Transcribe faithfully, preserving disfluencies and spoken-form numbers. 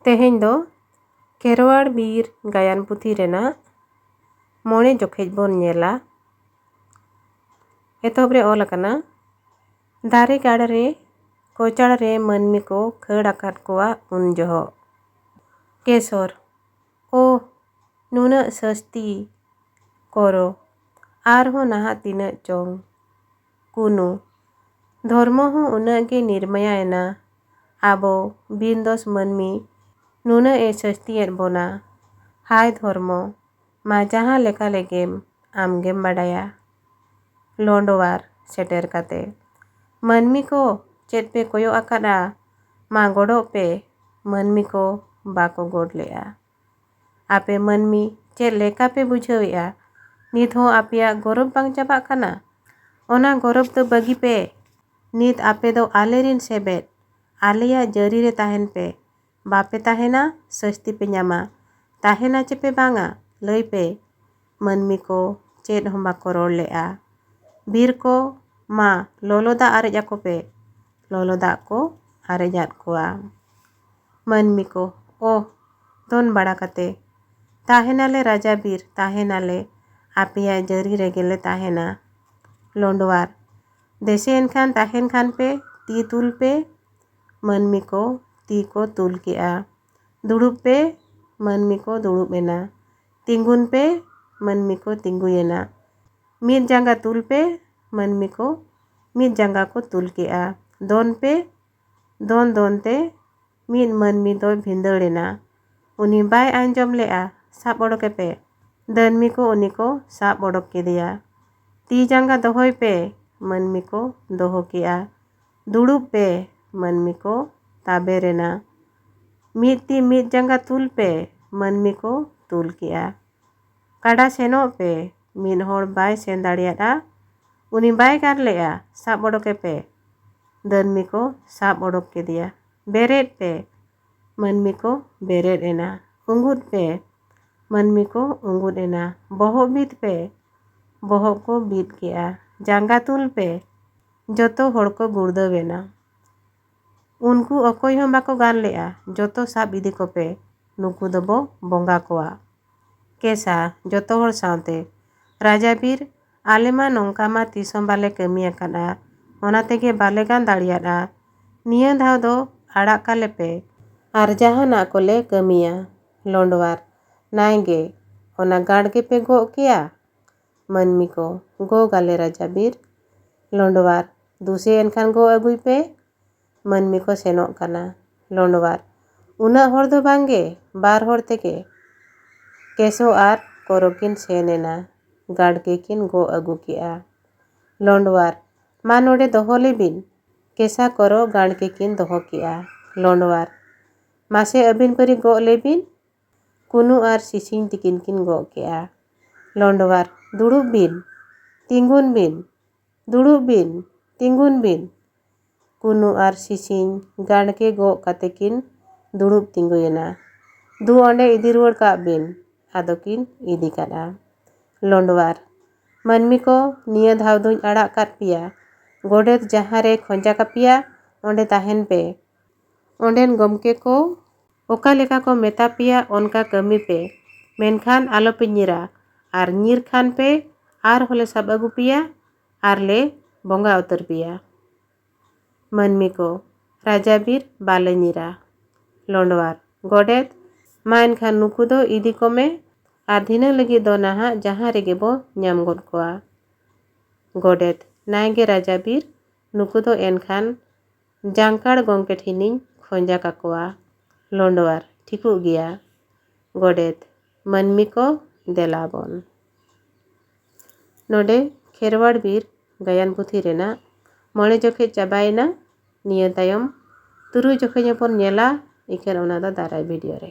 ᱛᱮᱦᱮᱧ ᱫᱚ ᱠᱷᱮᱨᱣᱟᱲ ᱵᱤᱨ ᱜᱟᱭᱟᱱ ᱯᱩᱛᱷᱤ ᱨᱮᱱᱟᱜ ᱢᱚᱬᱮ ᱡᱚᱠᱷᱮᱡ ᱵᱚᱱ ᱧᱮᱞᱟ᱾ ᱮᱛᱚᱦᱚᱵ ᱨᱮ ᱚᱞ ᱟᱠᱟᱱᱟ, ᱫᱟᱨᱮ ᱜᱟᱲ ᱨᱮ ᱠᱚᱪᱟᱲ ᱨᱮ ᱢᱟᱹᱱᱢᱤ ᱠᱚ ᱠᱷᱟᱹᱲ ᱟᱠᱟᱫ ᱠᱚᱣᱟ ᱩᱱ ᱡᱚᱦᱚᱜ᱾ ᱠᱮᱥᱚᱨ, ᱳᱦ, ᱱᱩᱱᱟᱹᱜ ᱥᱟᱹᱥᱛᱤ, ᱠᱚᱨᱚ, ᱟᱨᱦᱚᱸ ᱱᱟᱦᱟᱜ ᱛᱤᱱᱟᱹᱜ ᱪᱚᱝ᱾ ᱠᱩᱱᱩ, ᱫᱷᱚᱨᱢᱚ ᱦᱚᱸ ᱩᱱᱟᱹᱜ ᱜᱮ ᱱᱤᱨᱢᱟᱭᱟ ᱮᱱᱟ, ᱟᱵᱚ ᱵᱤᱱ ᱫᱚᱥ ᱢᱟᱹᱱᱢᱤ ᱱᱩᱱᱟᱹᱜ ᱮ ᱥᱟᱹᱥᱛᱤᱭᱮᱫ ᱵᱚᱱᱟ᱾ ᱦᱟᱭ ᱫᱷᱚᱨᱢᱚ, ᱢᱟ ᱡᱟᱦᱟᱸ ᱞᱮᱠᱟ ᱞᱮᱜᱮᱢ, ᱟᱢᱜᱮᱢ ᱵᱟᱰᱟᱭᱟ᱾ ᱞᱚᱸᱰᱚᱣᱟᱨ ᱥᱮᱴᱮᱨ ᱠᱟᱛᱮ, ᱢᱟᱹᱱᱢᱤ ᱠᱚ ᱪᱮᱫ ᱯᱮ ᱠᱚᱭᱚᱜ ᱟᱠᱟᱫᱼᱟ? ᱢᱟ ᱜᱚᱰᱚᱜ ᱯᱮ᱾ ᱢᱟᱹᱱᱢᱤ ᱠᱚ ᱵᱟᱠᱚ ᱜᱚᱰ ᱞᱮᱫᱼᱟ᱾ ᱟᱯᱮ ᱢᱟᱹᱱᱢᱤ ᱪᱮᱫ ᱞᱮᱠᱟ ᱯᱮ ᱵᱩᱡᱷᱟᱹᱣᱮᱫᱼᱟ? ᱱᱤᱛ ᱦᱚᱸ ᱟᱯᱮᱭᱟᱜ ᱜᱚᱨᱚᱵᱽ ᱵᱟᱝ ᱪᱟᱵᱟᱜ ᱠᱟᱱᱟ? ᱚᱱᱟ ᱜᱚᱨᱚᱵᱽ ᱫᱚ ᱵᱟᱹᱜᱤ ᱯᱮ᱾ ᱱᱤᱛ ᱟᱯᱮ ᱫᱚ ᱟᱞᱮ ᱨᱤᱱ ᱥᱮᱵᱮᱫ, ᱟᱞᱮᱭᱟᱜ ᱡᱟᱹᱨᱤ ᱨᱮ ᱛᱟᱦᱮᱱ ᱯᱮ᱾ ᱵᱟᱯᱮ ᱛᱟᱦᱮᱱᱟ, ᱥᱟᱹᱥᱛᱤ ᱯᱮ ᱧᱟᱢᱟ᱾ ᱛᱟᱦᱮᱱᱟ ᱪᱮ ᱯᱮ ᱵᱟᱝᱟ? ᱞᱟᱹᱭ ᱯᱮ᱾ ᱢᱟᱹᱱᱢᱤ ᱠᱚ ᱪᱮᱫ ᱦᱚᱸ ᱵᱟᱠᱚ ᱨᱚᱲ ᱞᱮᱫᱼᱟ᱾ ᱵᱤᱨ ᱠᱚ, ᱢᱟ ᱞᱚᱞᱚ ᱫᱟᱜ ᱟᱨᱮᱡ ᱟᱠᱚ ᱯᱮ᱾ ᱞᱚᱞᱚ ᱫᱟᱜ ᱠᱚ ᱟᱨᱮᱡ ᱟᱫ ᱠᱚᱣᱟ᱾ ᱢᱟᱹᱱᱢᱤ ᱠᱚ, ᱳᱦ, ᱫᱚᱱ ᱵᱟᱲᱟ ᱠᱟᱛᱮ, ᱛᱟᱦᱮᱱᱟᱞᱮ ᱨᱟᱡᱟ ᱵᱤᱨ, ᱛᱟᱦᱮᱱᱟᱞᱮ, ᱟᱯᱮᱭᱟᱜ ᱡᱟᱹᱨᱤ ᱨᱮᱜᱮ ᱞᱮ ᱛᱟᱦᱮᱱᱟ᱾ ᱞᱚᱸᱰᱚᱣᱟᱨ, ᱫᱮᱥᱮ ᱮᱱᱠᱷᱟᱱ ᱛᱟᱦᱮᱱ ᱠᱷᱟᱱ ᱯᱮ, ᱛᱤ ᱛᱩᱞ ᱯᱮ᱾ ᱢᱟᱹᱱᱢᱤ ᱠᱚ ᱛᱤ ᱠᱚ ᱛᱩᱞ ᱠᱮᱜᱼᱟ᱾ ᱫᱩᱲᱩᱵ ᱯᱮ᱾ ᱢᱟᱹᱱᱢᱤ ᱠᱚ ᱫᱩᱲᱩᱵ ᱮᱱᱟ᱾ ᱛᱤᱸᱜᱩᱱ ᱯᱮ᱾ ᱢᱟᱹᱱᱢᱤ ᱠᱚ ᱛᱤᱸᱜᱩᱭᱮᱱᱟ᱾ ᱢᱤᱫ ᱡᱟᱸᱜᱟ ᱛᱩᱞ ᱯᱮ᱾ ᱢᱟᱹᱱᱢᱤ ᱠᱚ ᱢᱤᱫ ᱡᱟᱸᱜᱟ ᱠᱚ ᱛᱩᱞ ᱠᱮᱜᱼᱟ᱾ ᱫᱚᱱ ᱯᱮ᱾ ᱫᱚᱱ ᱫᱚᱱ ᱛᱮ ᱢᱤᱫ ᱢᱟᱹᱱᱢᱤ ᱫᱚᱭ ᱵᱷᱤᱸᱫᱟᱹᱲ ᱮᱱᱟ᱾ ᱩᱱᱤ ᱵᱟᱭ ᱟᱸᱡᱚᱢ ᱞᱮᱜᱼᱟ᱾ ᱥᱟᱵ ᱚᱰᱚᱠᱮ ᱯᱮ᱾ ᱫᱟᱹᱱᱢᱤ ᱠᱚ ᱩᱱᱤ ᱠᱚ ᱥᱟᱵ ᱚᱰᱚᱠ ᱠᱮᱫᱮᱭᱟ᱾ ᱛᱤ ᱡᱟᱸᱜᱟ ᱫᱚᱦᱚᱭ ᱯᱮ᱾ ᱢᱟᱹᱱᱢᱤ ᱠᱚ ᱫᱚᱦᱚ ᱠᱮᱜᱼᱟ᱾ ᱫᱩᱲᱩᱵ ᱯᱮ᱾ ᱢᱟᱹᱱᱢᱤ ᱠᱚ ᱛᱟᱵᱮᱨ ᱮᱱᱟ᱾ ᱢᱤᱫ ᱛᱤ ᱢᱤᱫ ᱡᱟᱸᱜᱟ ᱛᱩᱞ ᱯᱮ᱾ ᱢᱟᱹᱱᱢᱤ ᱠᱚ ᱛᱩᱞ ᱠᱮᱜᱼᱟ᱾ ᱠᱟᱰᱟ ᱥᱮᱱᱚᱜ ᱯᱮ᱾ ᱢᱤᱫ ᱦᱚᱲ ᱵᱟᱭ ᱥᱮᱱ ᱫᱟᱲᱮᱭᱟᱫᱼᱟ᱾ ᱩᱱᱤ ᱵᱟᱭ ᱜᱟᱱ ᱞᱮᱜᱼᱟ᱾ ᱥᱟᱵ ᱚᱰᱚᱠᱮ ᱯᱮ᱾ ᱫᱟᱹᱱᱢᱤ ᱠᱚ ᱥᱟᱵ ᱚᱰᱚᱠ ᱠᱮᱫᱮᱭᱟ᱾ ᱵᱮᱨᱮᱫ ᱯᱮ᱾ ᱢᱟᱹᱱᱢᱤ ᱠᱚ ᱵᱮᱨᱮᱫ ᱮᱱᱟ᱾ ᱩᱸᱜᱩᱫ ᱯᱮ᱾ ᱢᱟᱹᱱᱢᱤ ᱠᱚ ᱩᱸᱜᱩᱫ ᱮᱱᱟ᱾ ᱵᱚᱦᱚᱜ ᱵᱤᱫ ᱯᱮ᱾ ᱵᱚᱦᱚᱜ ᱠᱚ ᱵᱤᱫ ᱠᱮᱜᱼᱟ᱾ ᱡᱟᱸᱜᱟ ᱛᱩᱞ ᱯᱮ᱾ ᱡᱚᱛᱚ ᱦᱚᱲ ᱠᱚ ᱜᱩᱲᱫᱟᱹᱣ ᱮᱱᱟ᱾ ᱩᱱᱠᱩ ᱚᱠᱚᱭ ᱦᱚᱸ ᱵᱟᱠᱚ ᱜᱟᱱ ᱞᱮᱜᱼᱟ᱾ ᱡᱚᱛᱚ ᱥᱟᱵ ᱤᱫᱤ ᱠᱚᱯᱮ, ᱱᱩᱠᱩ ᱫᱚᱵᱚ ᱵᱚᱸᱜᱟ ᱠᱚᱣᱟ᱾ ᱠᱮᱥᱟ, ᱡᱚᱛᱚ ᱦᱚᱲ ᱥᱟᱶᱛᱮ, ᱨᱟᱡᱟ ᱵᱤᱨ, ᱟᱞᱮ ᱢᱟ ᱱᱚᱝᱠᱟ ᱢᱟ ᱛᱤᱥ ᱦᱚᱸ ᱵᱟᱞᱮ ᱠᱟᱹᱢᱤ ᱟᱠᱟᱫᱼᱟ, ᱚᱱᱟ ᱛᱮᱜᱮ ᱵᱟᱞᱮ ᱜᱟᱱ ᱫᱟᱲᱮᱭᱟᱫᱼᱟ᱾ ᱱᱤᱭᱟᱹ ᱫᱷᱟᱣ ᱫᱚ ᱟᱲᱟᱜ ᱠᱟᱞᱮ ᱯᱮ, ᱟᱨ ᱡᱟᱦᱟᱱᱟᱜ ᱠᱚᱞᱮ ᱠᱟᱹᱢᱤᱭᱟ᱾ ᱞᱚᱸᱰᱣᱟᱨ, ᱱᱟᱭ ᱜᱮ, ᱚᱱᱟ ᱜᱟᱲ ᱜᱮᱯᱮ ᱜᱚᱜ ᱠᱮᱭᱟ? ᱢᱟᱹᱱᱢᱤ ᱠᱚ, ᱜᱚᱜ ᱟᱞᱮ ᱨᱟᱡᱟ ᱵᱤᱨ᱾ ᱞᱚᱸᱰᱣᱟᱨ, ᱫᱩᱥᱮ ᱮᱱᱠᱷᱟᱱ ᱜᱚᱜ ᱟᱹᱜᱩᱭ ᱯᱮ᱾ ᱢᱟᱹᱱᱢᱤ ᱠᱚ ᱥᱮᱱᱚᱜ ᱠᱟᱱᱟ᱾ ᱞᱚᱸᱰᱣᱟᱨ, ᱩᱱᱟᱹᱜ ᱦᱚᱲ ᱫᱚ ᱵᱟᱝᱜᱮ, ᱵᱟᱨ ᱦᱚᱲ ᱛᱮᱜᱮ᱾ ᱠᱮᱥᱚ ᱟᱨ ᱠᱚᱨᱚ ᱠᱤᱱ ᱥᱮᱱ ᱮᱱᱟ, ᱜᱟᱲᱠᱮ ᱠᱤᱱ ᱜᱚᱜ ᱟᱹᱜᱩ ᱠᱮᱜᱼᱟ᱾ ᱞᱚᱸᱰᱣᱟᱨ, ᱢᱟ ᱱᱚᱰᱮ ᱫᱚᱦᱚ ᱞᱮᱵᱤᱱ᱾ ᱠᱮᱥᱟ ᱠᱚᱨᱚ ᱜᱟᱲᱠᱮ ᱠᱤᱱ ᱫᱚᱦᱚ ᱠᱮᱜᱼᱟ᱾ ᱞᱚᱸᱰᱣᱟᱨ, ᱢᱟᱥᱮ ᱟᱹᱵᱤᱱ ᱯᱟᱹᱨᱤ ᱜᱚᱜ ᱞᱮᱵᱤᱱ᱾ ᱠᱩᱱᱩ ᱟᱨ ᱥᱤᱥᱤᱧ ᱛᱤᱠᱤᱱ ᱠᱤᱱ ᱜᱚᱜ ᱠᱮᱜᱼᱟ᱾ ᱞᱚᱸᱰᱣᱟᱨ, ᱫᱩᱲᱩᱵ ᱵᱤᱱ, ᱛᱤᱸᱜᱩᱱ ᱵᱤᱱ, ᱫᱩᱲᱩᱵ ᱵᱤᱱ, ᱛᱤᱸᱜᱩᱱ ᱵᱤᱱ᱾ ᱠᱩᱱᱩ ᱟᱨ ᱥᱤᱥᱤᱧ ᱜᱟᱲᱠᱮ ᱜᱚᱜ ᱠᱟᱛᱮ ᱠᱤᱱ ᱫᱩᱲᱩᱵ ᱛᱤᱸᱜᱩᱭᱮᱱᱟ᱾ ᱫᱩ ᱚᱸᱰᱮ ᱤᱫᱤ ᱨᱩᱣᱟᱹᱲ ᱠᱟᱜ ᱵᱤᱱ᱾ ᱟᱫᱚ ᱠᱤᱱ ᱤᱫᱤ ᱠᱟᱫᱼᱟ᱾ ᱞᱚᱸᱰᱣᱟᱨ, ᱢᱟᱹᱱᱢᱤ ᱠᱚ, ᱱᱤᱭᱟᱹ ᱫᱷᱟᱣ ᱫᱩᱧ ᱟᱲᱟᱜ ᱠᱟᱫ ᱯᱮᱭᱟ᱾ ᱜᱚᱰᱮᱛ ᱡᱟᱦᱟᱸ ᱨᱮ ᱠᱷᱚᱸᱡᱟ ᱠᱟᱯᱮᱭᱟ, ᱚᱸᱰᱮ ᱛᱟᱦᱮᱱ ᱯᱮ᱾ ᱚᱸᱰᱮᱱ ᱜᱚᱢᱠᱮ ᱠᱚ ᱚᱠᱟ ᱞᱮᱠᱟ ᱠᱚ ᱢᱮᱛᱟ ᱯᱮᱭᱟ, ᱚᱱᱠᱟ ᱠᱟᱹᱢᱤ ᱯᱮ, ᱢᱮᱱᱠᱷᱟᱱ ᱟᱞᱚᱯᱮ ᱧᱤᱨᱟ, ᱟᱨ ᱧᱤᱨ ᱠᱷᱟᱱ ᱯᱮ ᱟᱨᱦᱚᱸ ᱞᱮ ᱥᱟᱵ ᱟᱹᱜᱩ ᱯᱮᱭᱟ ᱟᱨ ᱞᱮ ᱵᱚᱸᱜᱟ ᱩᱛᱟᱹᱨ ᱯᱮᱭᱟ᱾ ᱢᱟᱹᱱᱢᱤ ᱠᱚ, ᱨᱟᱡᱟ ᱵᱤᱨ, ᱵᱟᱞᱮ ᱧᱤᱨᱟ᱾ ᱞᱚᱸᱰᱣᱟᱨ, ᱜᱚᱰᱮᱛ, ᱢᱟ ᱮᱱᱠᱷᱟᱱ ᱱᱩᱠᱩ ᱫᱚ ᱤᱫᱤ ᱠᱚᱢᱮ, ᱟᱨ ᱫᱷᱤᱱᱟᱹᱝ ᱞᱟᱹᱜᱤᱫ ᱫᱚ ᱱᱟᱦᱟᱜ ᱡᱟᱦᱟᱸ ᱨᱮᱜᱮ ᱵᱚ ᱧᱟᱢ ᱜᱚᱫ ᱠᱚᱣᱟ᱾ ᱜᱚᱰᱮᱛ, ᱱᱟᱭ ᱜᱮ ᱨᱟᱡᱟ ᱵᱤᱨ, ᱱᱩᱠᱩ ᱫᱚ ᱮᱱᱠᱷᱟᱱ ᱡᱟᱝᱠᱟᱲ ᱜᱚᱢᱠᱮ ᱴᱷᱮᱱᱤᱧ ᱠᱷᱚᱸᱡᱟ ᱠᱟᱠᱚᱣᱟ᱾ ᱞᱚᱸᱰᱣᱟᱨ, ᱴᱷᱤᱠᱚᱜ ᱜᱮᱭᱟ᱾ ᱜᱚᱰᱮᱛ, ᱢᱟᱹᱱᱢᱤ ᱠᱚ, ᱫᱮᱞᱟ ᱵᱚᱱ᱾ ᱱᱚᱰᱮ ᱠᱷᱮᱨᱣᱟᱲ ᱵᱤᱨ ᱜᱟᱭᱟᱱ ᱯᱩᱛᱷᱤ ᱨᱮᱱᱟᱜ ᱢᱚᱬᱮ ᱡᱚᱠᱷᱮᱡ ᱪᱟᱵᱟᱭᱮᱱᱟ᱾ ᱱᱤᱭᱟᱹ ᱛᱟᱭᱚᱢ ᱛᱩᱨᱩᱭ ᱡᱚᱠᱷᱮᱡ ᱦᱚᱸᱵᱚᱱ ᱧᱮᱞᱟ, ᱤᱠᱷᱟᱹᱱ ᱚᱱᱟ ᱫᱚ ᱫᱟᱨᱟᱭ ᱵᱷᱤᱰᱤᱭᱳ ᱨᱮ᱾